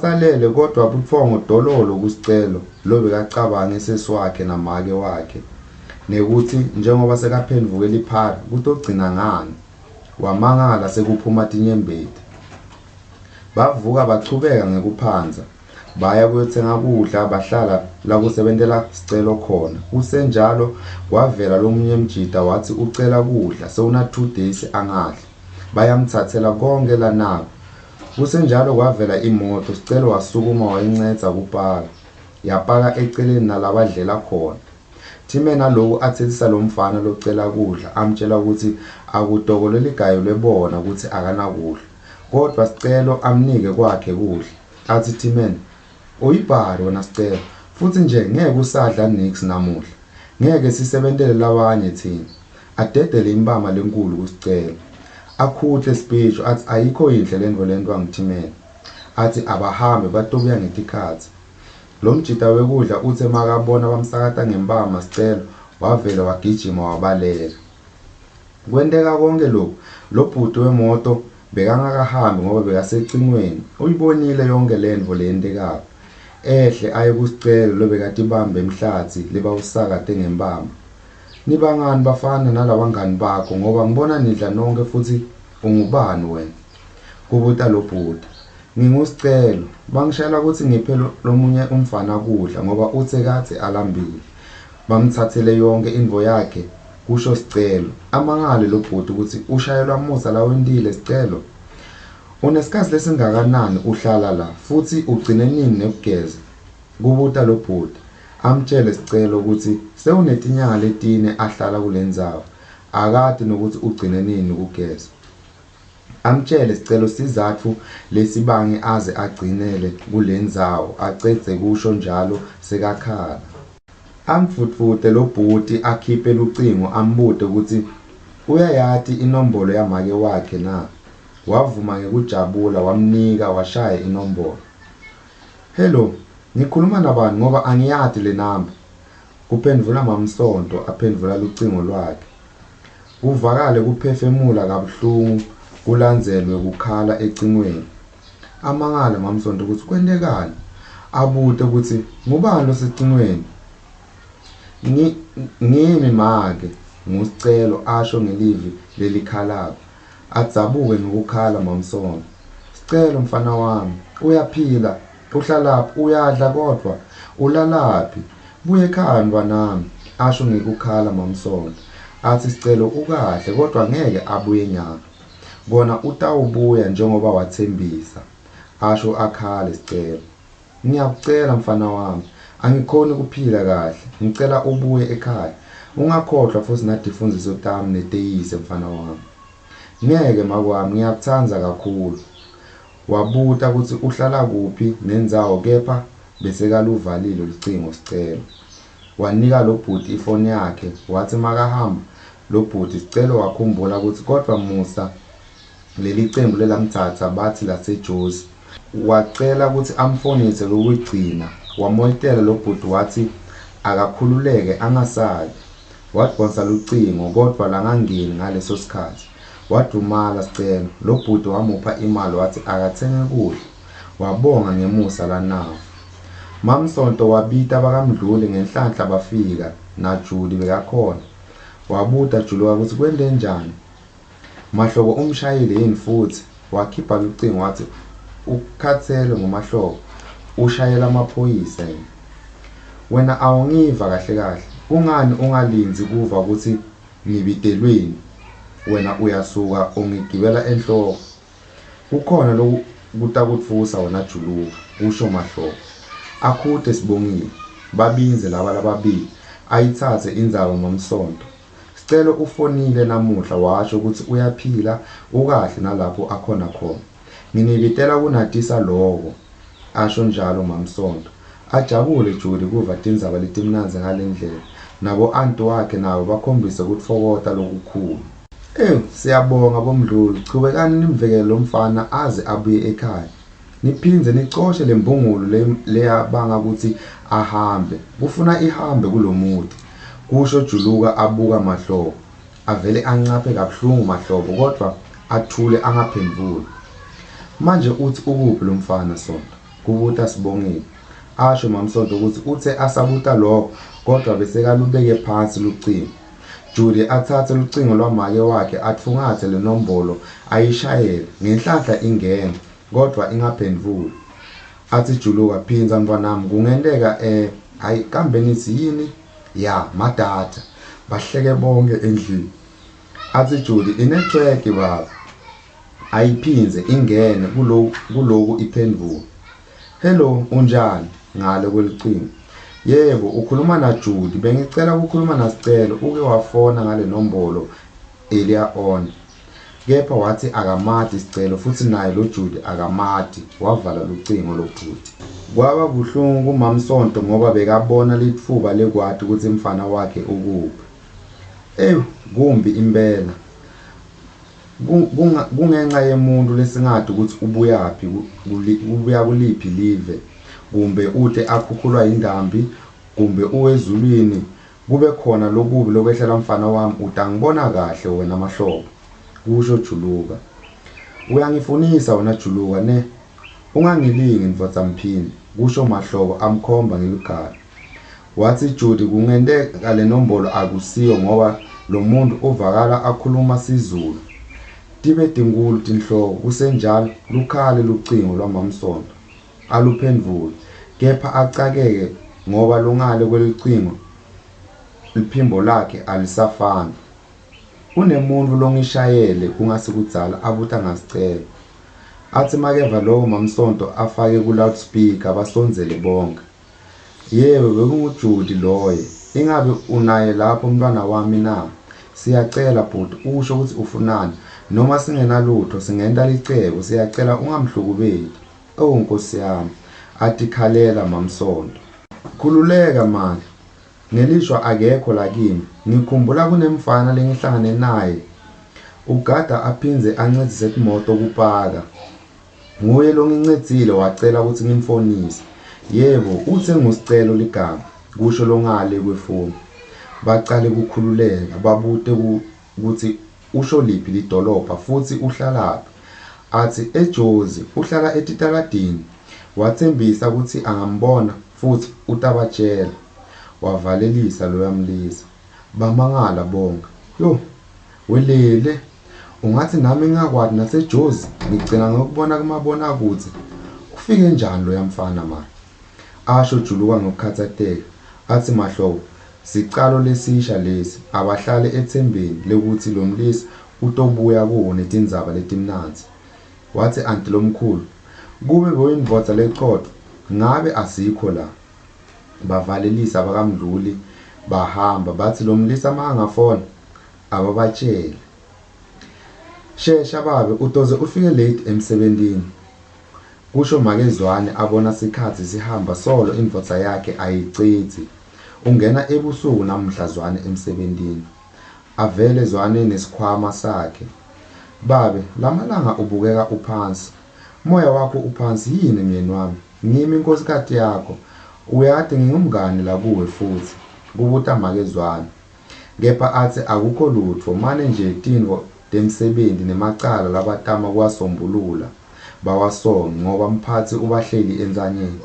Salele kodvwa butfongo dololo kuSicelo lobekacabange sesi wakhe namake wakhe nekutsi njengoba sekaphendvuke liphara kutogcina ngani. Wamangala sekuphuma tinyembeti. Bavuka bachubeka ngekuphandza. Baya kuyotsenga kudla bahlala lakusebentela Sicelo khona. Kusenjalo kwavela lomunye mjita watsi ucela kudla sewuna 2 days angadli. Bayamtsatsela konkhe lanako. Kusenjalo kwavela imoto, Sicelo wasukuma wayincedza kupaka. Yapaka eceleni nalabadlela khona. Thimena aloku atsetsisa lomfana locela kudla amtjela kutsi akutokolo ligayelwe bona kutsi akanakudla. Kodvwa Sicelo amnike kwakhe kudla. Atsi Thimena, Uyibhari wena Sicelo, futsi nje ngeke usadla nix namuhla. Ngeke sisebentele labanye tsine. Adedele impama lenkhulu kuSicelo. Akhutle Sipeshu atsi ayikho yinhle lentfo lentwa nguThimela. Atsi abahambe batobuya ngetikhatsi. Lomjita wekudla utse makabona bamsakata ngempama Sicelo wavele wagijima wabaleka. Kwenteka konkhe loku, lobhuti wemoto bekangakahambi ngoba bekasecingweni. Uyibonile yonkhe lentfo leyentekako. Ehle aye kuSicelo lobekatibambe emhlatsi lebawusakate ngempama. Nibangani bafana nalabangani bakho ngoba ngibona nidla nonkhe futsi ungubani wena? Kubuta lobhuti. NginguSicelo. Bangishayela kutsi ngiphe lomunye umfana kudla ngoba utse kadze alambile. Bamtsatsele yonkhe intfo yakhe, kusho Sicelo. Amangale lobhuti kutsi ushayelwa musa lawentile Sicelo. Unesikhatsi lesingakanani uhlala la futsi ugcine nini nekugeza? Kubuta lobhuti. Amtjele Sicelo kutsi sewunetinyanga letine ahlala kulendzawo, akati nokutsi ugcine nini kugeza. Amtjele Sicelo sizatfu lesibange aze agcinele kulendzawo acedze kusho njalo sekakhala. Amdvudvute lobhuti akhiphe lucingo ambute kutsi uyayati inombolo yamake wakhe na. Wavuma ngekujabula wamnika washaya inombolo. Hello, ngikhuluma nabani ngoba angiyati lenamba? Kuphendvula Mamsonto aphendvula lucingo lwakhe. Kuvakale kuphefemula kabuhlungu kulandzelwe kukhala ecingweni. Amangale Mamsonto kutsi kwentekani. Abute kutsi ngubani losecingweni. Ngi, ngimi make, nguSicelo asho ngelivi lelikhalako. Adzabuke ngekukhala Mamsonto. Sicelo mfana wami, uyaphila? Uhlalaphi? Uyadla kodvwa? Ulalaphi? Buya ekhaya mntfwanami, asho ngekukhala Mamsonto. Atsi Sicelo ukahle kodvwa ngeke abuye nyalo. Kona utawubuya njengoba watsembisa, asho akhale Sicelo. Ngiyakucela mfana wami, angikhoni kuphila kahle. Ngicela ubuye ekhaya. Ungakhohlwa futsi natifundziso tami neteyise mfana wami. Ngeke makwami ngiyakutsandza kakhulu. Wabuta kutsi uhlala kuphi nendzawo kepha besekaluvalile lucingo Sicelo. Wanika lobhuti ifoni yakhe watsi makahamba lobhuti Sicelo wakhumbula kutsi kodvwa Musa lelicembu lelamtsatsa batsi laseJozi. Wacela kutsi amfonise kwekugcina wamoyitela lobhuti watsi akakhululeke angasabi. Wadvonsa lucingo kodvwa langangeni ngaleso sikhatsi. Wadvumala Sicelo. Lobhuti wamupha imali watsi akatsenge kudla. Wabonga ngemusa lanawo. Mamsonto wabita bakaMdluli ngenhlanhla bafika, naJuli bekakhona. Wabuta Juluka kutsi kwentenjani. Mahloko umshayile yini futsi? Wakhipha lucingo watsi ukhatsele nguMahloko, ushayela amaphoyisa yena. Wena awungiva kahle kahle. Kungani ungalindzi kuva kutsi ngibitelweni? Wena uyasuka ungigibela enhloko. Kukhona lokutakutfusa wena Juluka, kusho Mahloko. Akhute Sibongile. Babindze laba lababili. Ayitsatse indzaba Mamsonto. Sicelo ufonile namuhla washo kutsi uyaphila ukahle nalapho akhona khona. Nginibitela kunatisa loko, asho njalo Mamsonto. Ajabule Judy kuva tindzaba letimnandzi ngalendlela. Nabo-anti wakhe nabo bakhombise kutfokota lokukhulu. Ewu, siyabonga boMdluli, chubekani nimvikele lomfana aze abuye ekhaya. Niphindze nicoshe lembungulu leyabanga kutsi ahambe. Kufuna ihambe kulomuti, kusho Juluka abuka Mahlobo. Avele ancaphe kabuhlungu Mahlobo kodvwa athule angaphendvuli. Manje utsi ukuphi lomfana Sonto? Kubuta Sibongile. Asho Mamsonto kutsi utse asabuta loko kodvwa besekalubeke phansi lucingo. Judy atsatse lucingo lwamake wakhe atfungatse lenombolo ayishayele. Ngenhlanhla ingene kodvwa ingaphendvuli. Atsi Juluka, Phindza mntfwanami kungenteka eh hhayi kambe nitsi yini? Ya, madatha. Bahleke bonkhe endlini. Atsi Judy, Inetweki baba. Ayiphindze ingene kuloku iphendvule. Hello, unjani? Ngale kwelucingo. Yebo, ukhuluma naJudy. Bengicela kukhuluma naSicelo. Uke wafona ngale nombolo earlier on. Kepha watsi akamati Sicelo futsi naye lo Judy akamati. Wavala lucingo lobhuti. Kwaba buhlungu kuMamsonto ngoba bekabona litfuba lekwati kutsi mfana wakhe ukuphi. Ewu, kumbi impela. Kungenca yemuntfu lesingati kutsi ubuyaphi, ubuya kuliphi live, kumbe ute akhukhulwa yindambi, kumbe uwe ezulwini, kube khona lokubi lokwehlela mfana wami utangibona kahle wena Mahlobo, kusho Juluka. Uyangifunisa wena Juluka ne? Ungangilingi ndvodza mphini, kusho Mahlobo amkhomba ngeligalo. Watsi Judy kungenteka lenombolo akusiyo ngoba lomuntfu uvakala akhuluma siZulu. Tibe tinkhulu tinhloko kusenjalo lukhale lucingo lwaMamsonto. Aluphendvule kepha acakeke ngoba longale kwelucingo liphimbo lakhe alisafani. Kunemuntfu longishayele kungasikudzala abuta ngaSicelo. Atsi makeva loko Mamsonto afake ku-loudspeaker basondzele bonkhe. Yebo, bekunguJudy loye. Ingabe unaye lapho umntwana wami na? Siyacela bhuti usho kutsi ufunani. Noma singenalutfo singenta licebo. Siyacela ungamhlukubeti. Oh Nkosi yami. Atikhalela Mamsonto. Khululeka make. Ngelishwa akekho la kimi. Ngikhumbula kunemfana lengihlangane naye. Ugada aphindze ancedzise timoto kupaka. Nguye longincedzile wacela kutsi ngimfonise. Yebo, utse nguSicelo ligama, kusho longale kwefoni. Bacale kukhululeka, babute kutsi usho liphi lidolobha futsi uhlalaphi. Atsi eJozi, uhlala etitaladini. Watsembisa kutsi angambona futsi utabatjela. Wavalelisa loya mlisa. Bamangala bonkhe. Yoh! Welele! Ungatsi nami ngingakwati naseJozi ngigcina ngekubona kumabonakudze. Ufike njani loya mfana mara? Asho Juluka ngekukhatsateka. Atsi Mahlobo, Sicalo lesisha lesi, abahlale etsembeni lekutsi lomlisa utobuya kuwo netindzaba letimnandzi. Watsi anti lomkhulu, Kube bewuyindvodza lecotfo ngabe asikho la. Bavalelisa bakaMdluli bahamba batsi lomlisa makangafona ababatjele. Shesha babe utoze ufike late emsebentini. Kusho make Zwane abona sikhatsi sihamba solo indvodza yakhe ayicedzi. Ungena ebusuku namuhla Zwane emsebentini. Avele Zwane nesikhwama sakhe. Babe, lamalanga ubukeka uphansi. Moya wakho uphansi yini myeni wami? Ngimi inkhosikati yakho. Uyati ngingumngani lakuwe futsi. Kubuta make Zwane. Kepha atsi akukho lutfo, mane nje tintfo temsebenti nemacala labatama kuwasombulula bawasonge ngoba mphatsi ubahleli entsanyeni.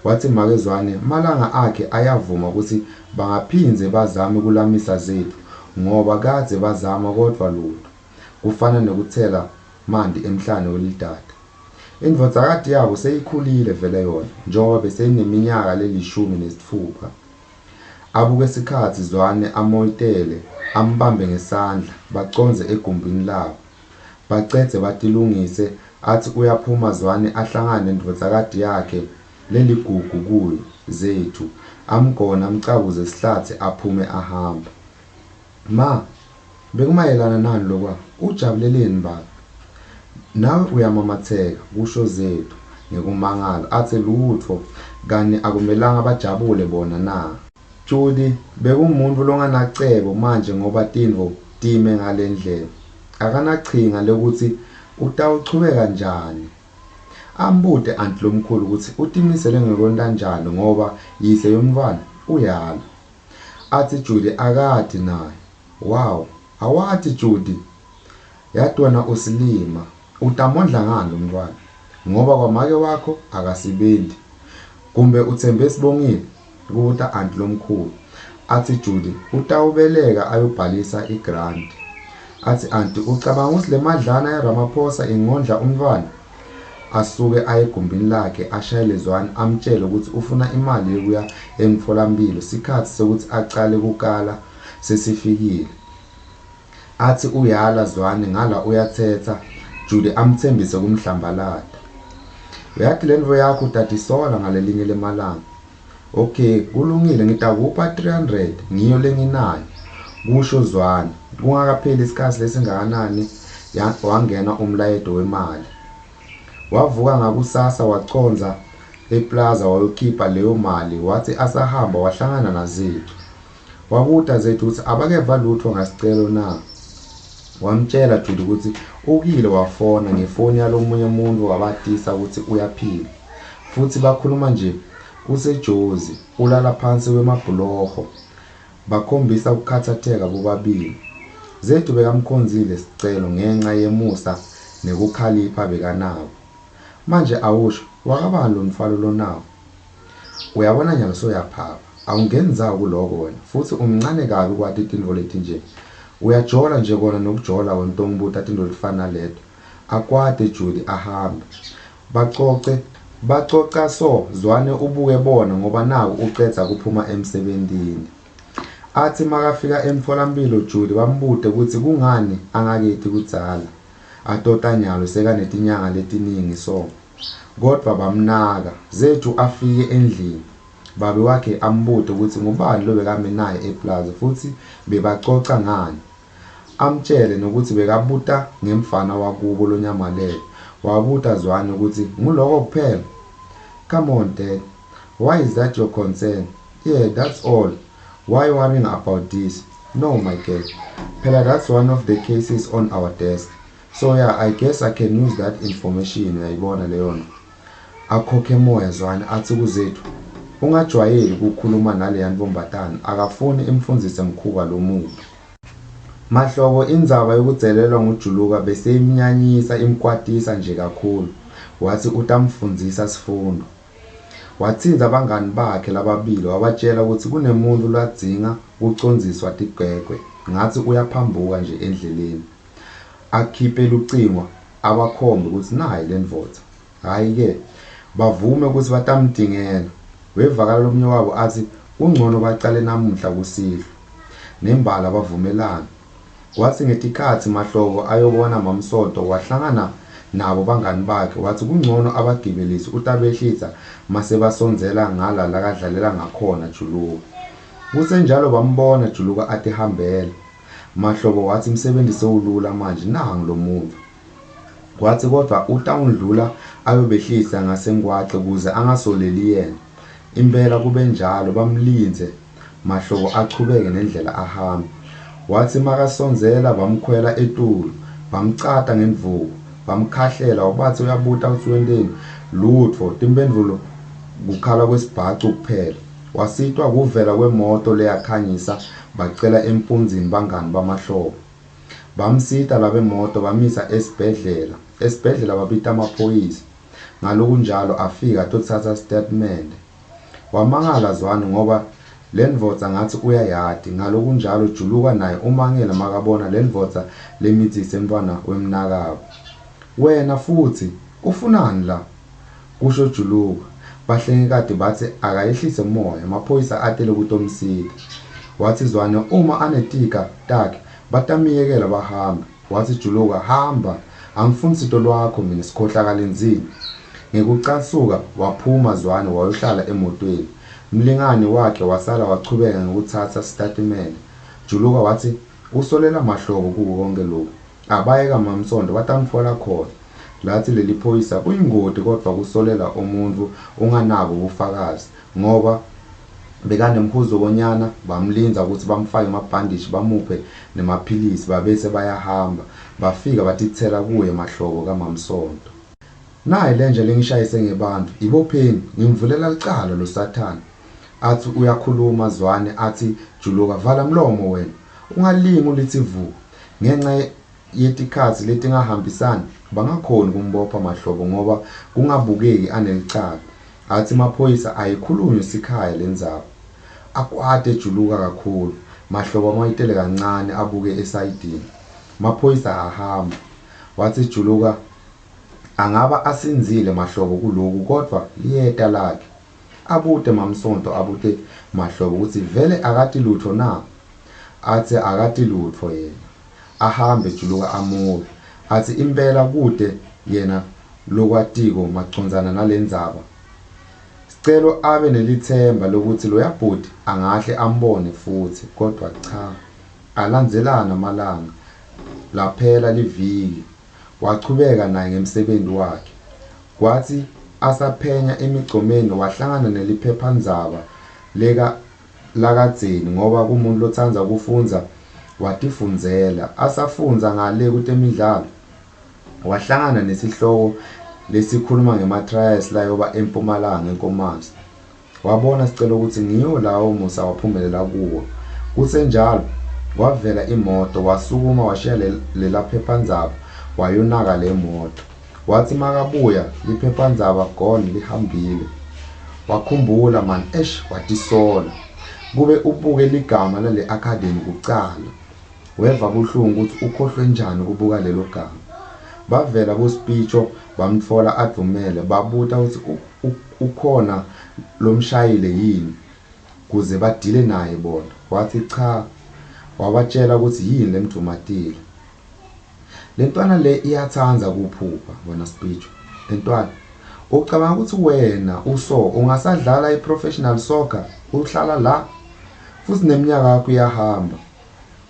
Watsi make Zwane malanga akhe ayavuma kutsi bangaphindze bazame kulamisa Zethu ngoba kadze bazama kodvwa lutfo, kufana nekutsela manti emhlane welidada. Indvodzakati yabo seyikhulile vele yona njengoba beseyineminyaka lelishumi nesitfupha. Abuke sikhatsi Zwane amoyitele ambambe ngesandla bacondze egumbini labo. Bacedze batilungise atsi uyaphuma Zwane ahlangane nendvodzakati yakhe leligugu kuye, Zethu, amgone amcabuze sihlatsi aphume ahambe. Ma, bekumayelana nani lokwa? Ujabuleleni babe? Nawe uyamamatseka, kusho Zethu ngekumangala. Atsi lutfo, kani akumelanga bajabule bona na? Judy bekungumuntfu longanacebo manje ngoba tintfo time ngalendlela. Akanachinga lekutsi utawuchubeka njani. Ambute anti lomkhulu kutsi utimisele ngekwentanjani ngoba yise yomntfwana uyala. Atsi Judy akati naye. Wow, awati Judy? Yati wena usilima. Utamondla ngani lomntfwana? Ngoba kwamake wakho akasebenti. Kumbe utsembe Sibongile? Kubuta anti lomkhulu. Atsi Judy utawubeleka ayobhalisa i-grant. Atsi anti ucabanga kutsi lemadlana yaRamaphosa ingondla umntfwana? Asuke aye egumbini lakhe ashayele Zwane amtjele kutsi ufuna imali yekuya emtfolamphilo sikhatsi sekutsi acale kukala sesifikile. Atsi uyala Zwane ngala uyatsetsa Judy amtsembise kumhlambalata. Uyati lentfo yakho utatisola ngalelinye lemalanga. Okay kulungile ngitakupha 300 ngiyo lenginayo kusho Zwane. Kungakapheli sikhatsi lesingakanani wangena umlayeto wemali. Wavuka ngakusasa wacondza eplaza wayokhipha leyo mali watsi asahamba wahlangana naZethu. Wabuta Zethu kutsi abakeva lutfo ngaSicelo na. Wamtjela Judy kutsi ukile wafona ngefoni yalomunye muntfu wabatisa kutsi uyaphila. Futsi bakhuluma nje useJozi ulala phansi kwemabhuloho. Bakhombisa kukhatsateka bobabili. Zethu bekamkhonzile Sicelo ngenca yemusa nekukhalipha bekanako. Manje awusho, wakabani lomtfwalo lonawo? Uyabona nyalo soyaphapha. Awungeni ndzawo kuloko wena futsi umncane kabi kwati tintfo letinje. Uyajola nje kona nekujola wena utongibuta tintfo letifana naleto. Akwate Judy ahambe. Bacoce bacoca so Zwane ubuke bona ngoba naku ucedza kuphuma emsebentini. Atsi makafika emtfolamphilo Judy bambute kutsi kungani angaketi kudzala atota nyalo sekanetinyanga letiningi so. Kodvwa bamnaka. Zethu afike endlini. Babe wakhe ambute kutsi ngubani lobekame naye eplaza futsi bebacoca ngani. Amtjele nekutsi bekabuta ngemfana wakubo lonyamalele. Wabuta Zwane kutsi nguloko kuphela? Come on dad, why is that your concern? Yeah, that's all. Why worrying about this? No my girl. Phela that's one of the cases on our desk. So yeah, I guess I can use that information uyayibona leyo nto. Akhokhe moya Zwane atsi kuZethu, Ungajwayeli kukhuluma naleya ntfombatana akafuni imfundzise mkhuba lomubi. Mahlobo indzaba yekudzelelwa nguJuluka beseyimnyanyisa imkwatisa nje kakhulu, watsi utamfundzisa sifundvo. Watsintsa bangani bakhe lababili wabatjela kutsi kunemuntfu ladzinga kucondziswa tigwegwe ngatsi uyaphambuka nje endleleni. Akhiphe lucingo abakhombe kutsi nayi lendvodza. Hhayi-ke, bavume kutsi batamtingela. Wevakala lomunye wabo atsi kuncono bacale namuhla kusihlwa. Nembala bavumelana. Kwatsi ngetikhatsi Mahlobo ayobona Mamsonto wahlangana nabo bangani bakhe watsi kuncono abagibelise utabehlisa masebasondzela ngala lakadlalela ngakhona Juluka. Kusenjalo bambona Juluka atihambela. Mahlobo watsi msebenzi sewulula manje nangu lomuntfu. Watsi kodvwa utawundlula ayobehlisa ngaseNgwace kuze angasoleli yena. Impela kube njalo bamlindze Mahlobo achubeke nendlela ahambe. Watsi makasondzela bamkhwela etulu, bamcata ngendvuku, bamkhahlela wabatsi uyabuta kutsi wenteni, lutfo, timphendvulo kukhala kwesibhacu kuphela. Wasitwa kuvela kwemoto leyakhanyisa bacela empunzini bangani baMahlobo. Bamsita labemoto bamisa esibhedlela. Esibhedlela babita amaphoyisa. Ngalokunjalo afika atotsatsa sitatimende. Wamangala Zwane ngoba lendvodza ngatsi uyayati. Ngalokunjalo Juluka naye umangele makabona lendvodza lemitsise mntfwana wemnakabo. Wena futsi ufunani la? Kusho Juluka. Bahlengikati batsi akayehlise moya, emaphoyisa atele kutomsita. Watsi Zwane uma anetiga takhe batamyekela bahambe. Watsi Juluka, Hamba, angifuni sito lwakho mine sikhohlakali ndzini. Ngekucasuka waphuma Zwane wayohlala emotweni. Mlingani wakhe wasala wachubeka ngekutsatsa sitatimende. Juluka watsi usolela Mahlobo kuko konkhe loku. Abaye kaMamsondo batamtfola khona. Latsi leliphoyisa kuyingoti kodvwa kusolela umuntfu unganabo bufakazi ngoba bekanemhuzukonyana bamlindza kutsi bamfake emabhandishi bamuphe nemaphilisi babese bayahamba. Bafika batitsela kuye Mahlobo kaMamsondo. Nayi lenja lengishayise ngebantfu ibopheni ngimvulela licala losathane. Atsi uyakhuluma Zwane atsi Juluka vala mlomo wena ungalingi ulitsi vu ngenca. yetikhatsi letingahambisani bangakhoni kumbopha Mahlobo ngoba kungabukeki anelicala. Atsi emaphoyisa ayikhulunywe sikhaya lendzaba. Akwate ejuluka kakhulu. Mahlobo amoyitele kancane abuke esayidini. Maphoyisa ahamba. Watsi Juluka angaba asindzile Mahlobo kuloku kodvwa liyeta lakhe. Abute Mamsonto abute Mahlobo kutsi vele akati lutfo na? Atsi akati lutfo yena. Ahambe Juluka amuke. Atsi impela kute yena lokwatiko macondzana nalendzaba. Sicelo abe nelitsemba lokutsi loya bhuti angahle ambone futsi kodvwa cha. Alandzelana amalanga, laphela liviki. Wachubeka naye ngemsebenti wakhe. Kwatsi asaphenya emigcomeni wahlangana neliphephandzaba leka lakadzeni ngoba kumuntfu lotsandza kufundza watifundzela. Asafundza ngale kutemidlalo wahlangana nesihloko lesikhuluma ngema-trials layoba eMpumalanga eNkomazi. Wabona Sicelo kutsi ngiwo lawo Musa waphumelela kuwo. Kusenjalo, kwavela imoto, wasukuma washiya lela phephandzaba wayonaka le moto. Watsi makabuya liphephandzaba gone lihambile. Wakhumbula man eish watisola. Kube ubuke ligama lale academy kucala. Weva buhlungu kutsi ukhohlwe njani kubuka lelo gama. Bavela boSipitjo bamtfola advumele babuta kutsi ukhona lomshayile yini kuze badile naye bona. Watsi cha. Wabatjela kutsi yini lemdvumatile. Lentwana le iyatsandza kuphupha wena Sipitjo. Lentwana ucabanga kutsi wena uso ungasadlala i-professional soccer uhlala la futsi neminyaka yakho iyahamba.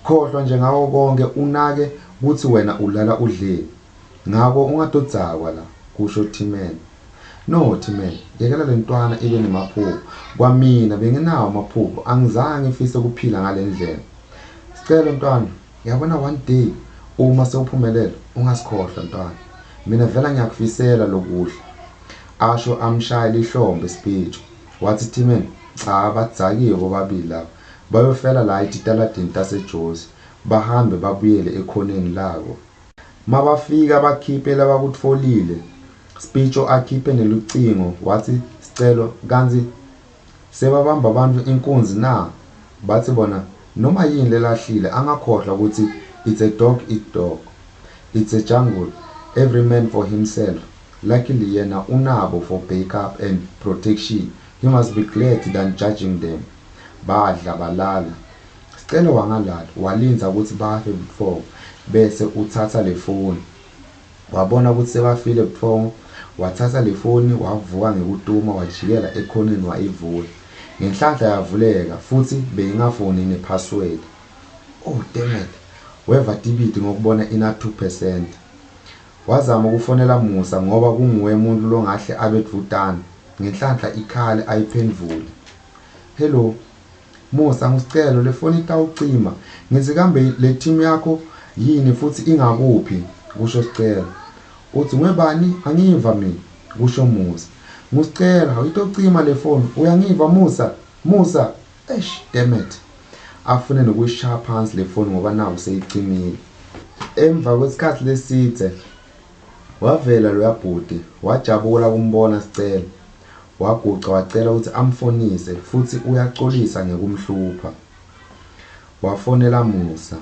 Khohlwa nje ngako konkhe unake kutsi wena ulala udleni. Ngako ungatodzakwa la, kusho Thimela. No Thimela, yekela lentwana ibe nemaphupho. Kwamina benginawo amaphupho, angizange ngifise kuphila ngalendlela. Sicelo ntwana, yabona one day uma sewuphumelele ungasikhohlwa ntwana. Mina vela ngiyakufisela lokuhle. Asho amshaya lihlombe Sipitjo. Watsi Thimela, cha badzakiwe bobabili laba. Bayofela la etitaladini taseJozi, bahambe babuyele ekhoneni labo. Mabafika bakhiphe labakutfolile, Spitjo akhiphe nelucingo watsi Scelo kantsi sebabamba bantfu inkunzi na? Batsi bona noma yini lelahlile angakhohlwa kutsi it's a dog eat dog. It's a jungle, every man for himself. Luckily yena unabo for backup and protection. He must be glad than judging them. Badla balala. Scelo wangalala walindza kutsi bafe butfongo bese utsatsa lefoni. Wabona kutsi sebafile butfongo watsatsa lefoni wavuka ngekutuma wajikela ekhoneni wayivula. Ngenhlanhla yavuleka futsi beyingafuni ne-password. Oh damn it. Weva tibiti ngokubona ina 2%. Wazama kufonela Musa ngoba kunguye muntfu longahle abe dvutane. Ngenhlanhla ikhale ayiphendvule. Hello. Musa ngusicelo lefoni itawucima. Ngitsi kambe le team yakho yini futhi ingakuphi? Kusho Sicelo. Utsi ngwebani angiva mina? Kusho Musa. Ngusicelo hawu itocima le foni. Uyangiva Musa? Musa! Eish damn it. Afune nokuyishaya phansi le foni ngoba naku seyicimile. Emva kwesikhatsi lesidze wavela loya bhuti wajabula kumbona Sicelo. Waguca wacela kutsi amfonise futsi uyacolisa ngekumhlupha. Wafonela Musa.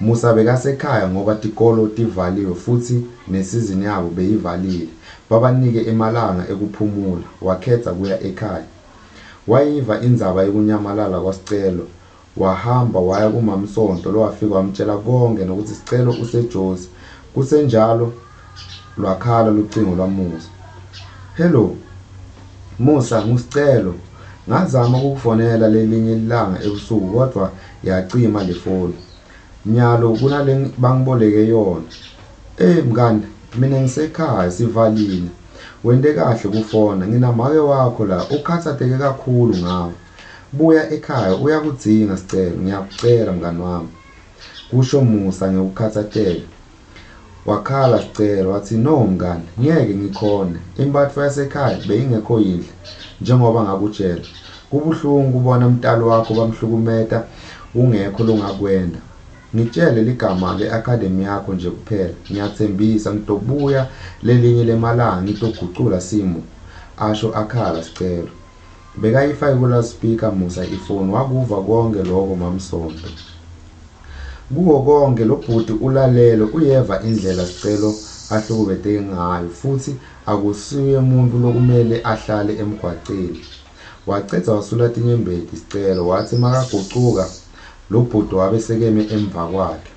Musa bekasekhaya ngoba tikolo tivaliwe futsi nesizini yabo beyivalile. Babanike emalanga ekuphumula, wakhetsa kuya ekhaya. Wayiva indzaba yekunyamalala kwaSicelo Wahamba waya kuMamsonto lowafike wamtjela konkhe nekutsi Sicelo useJozi. Kusenjalo lwakhala lucingo lwaMusa. Hello Musa nguSicelo. Ngazama kukufonela lelinye lilanga ebusuku kodvwa yacima lefoni. Nyalo kunale bangiboleke yona. Eh mngani, mina ngisekhaya sivalile. Wente kahle kufona, nginamake wakho la ukhatsateke kakhulu ngawe. Buya ekhaya uyakudzinga Sicelo, ngiyakucela mngani wami. Kusho Musa ngekukhatsateka. Wakhala Sicelo watsi no mngani, ngeke ngikhone. Impatfo yasekhaya beyingekho yinhle njengoba ngakutjela. Kubuhlungu kubona mtali wakho bamhlukumeta kungekho longakwenta. Ngitjele ligama le-academy yakho nje kuphela, ngiyatsembisa ngitobuya lelinye lemalanga ngitogucula simo, asho akhala Sicelo. Bekayifake ku-loudspeaker Musa ifoni wakuva konkhe loko Mamsonto. Kuko konkhe lobhuti ulalele uyeva indlela Sicelo ahlukubeteke ngayo futsi akusuye muntfu lokumele ahlale emgwaceni. Wacedza wasula tinyembeti Sicelo watsi makagucuka lobhuti wabe sekeme emva kwakhe.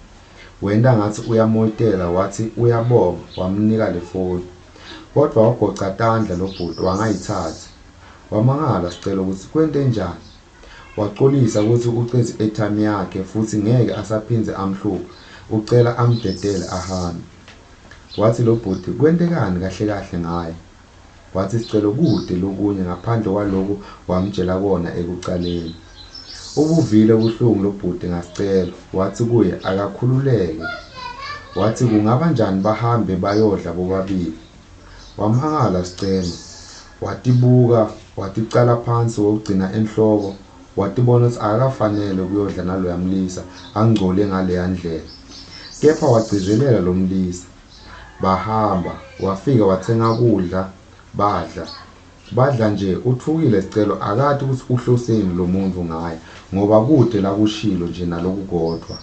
Wenta ngatsi uyamoyitela watsi uyabonga wamnika lefoni. Kodvwa wagoca tandla lobhuti wangayitsatsa. Wamangala Sicelo kutsi kwente njani. Wacolisa kutsi ucedze i-airtime yakhe futsi ngeke asaphindze amhluphe ucela amdedele ahambe. Watsi lobhuti kwentekani kahle kahle ngaye. Watsi Sicelo kute lokunye ngaphandle kwaloku wamtjela kona ekucaleni. Ubuvile buhlungu lobhuti ngaSicelo watsi kuye akakhululeke. Watsi kungaba njani bahambe bayodla bobabili. Wamangala Sicelo watibuka waticala phansi wokugcina enhloko watibona kutsi akakafanele kuyodla naloya mlisa angcole ngaleya ndlela. Kepha wagcizelela lo mlisa. Bahamba wafika watsenga kudla badla. Badla nje utfukile Sicelo akati kutsi uhloseni lo muntfu ngaye ngoba kute lakushilo nje nalokukodvwa.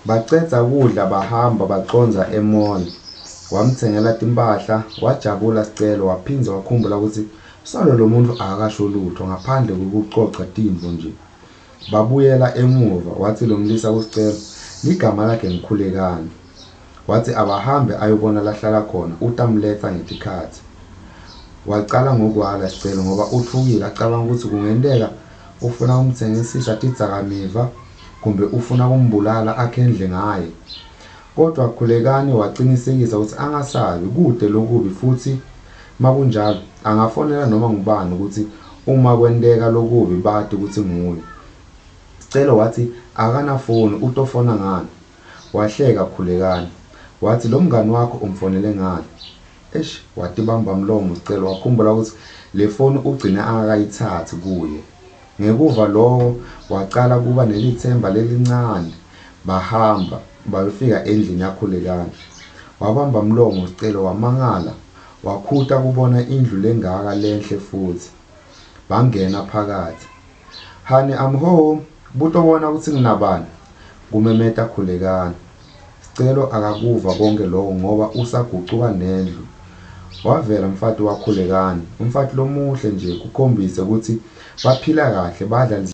Bacedza kudla bahamba bacondza e-mall. Wamtsengela timphahla wajabula Sicelo waphindze wakhumbula kutsi solo lo muntfu akakasho lutfo ngaphandle kwekucoca tintfo nje. Babuyela emuva watsi lo mlisa kuSicelo ligama lakhe nguKhulekani. Watsi abahambe ayobona lahlala khona utamletsa ngetikhatsi. Wacala ngokwala Sicelo ngoba utfukile acabanga kutsi kungenteka ufuna kumtsengisisa tidzakamiva kumbe ufuna kumbulala akhendle ngaye. Kodvwa Khulekani wacinisekisa kutsi angasabi kute lokubi futsi makunjalo angafonela noma ngubani kutsi uma kwenteka lokubi bati kutsi nguye. Sicelo watsi akanafoni utofona ngani. Wahleka Khulekani watsi lo mngani wakho umfonele ngani. Eish watibamba mlomo Sicelo wakhumbula kutsi le foni ugcine angakayitsatsi kuye. Ngekuva loko wacala kuba nelitsemba lelincane. Bahamba bayofika endlini yaKhulekani. Wabamba mlomo Sicelo wamangala wakhuta kubona indlu lengaka lenhle futsi. Bangena phakathi. Honey I'm home butobona kutsi nginabani kumemeta Khulekani. Sicelo akakuva konke lokho ngoba usagucuka nendlu. Wavela mfati waKhulekani, umfati lomuhle nje kukhombise kutsi baphila kahle badla.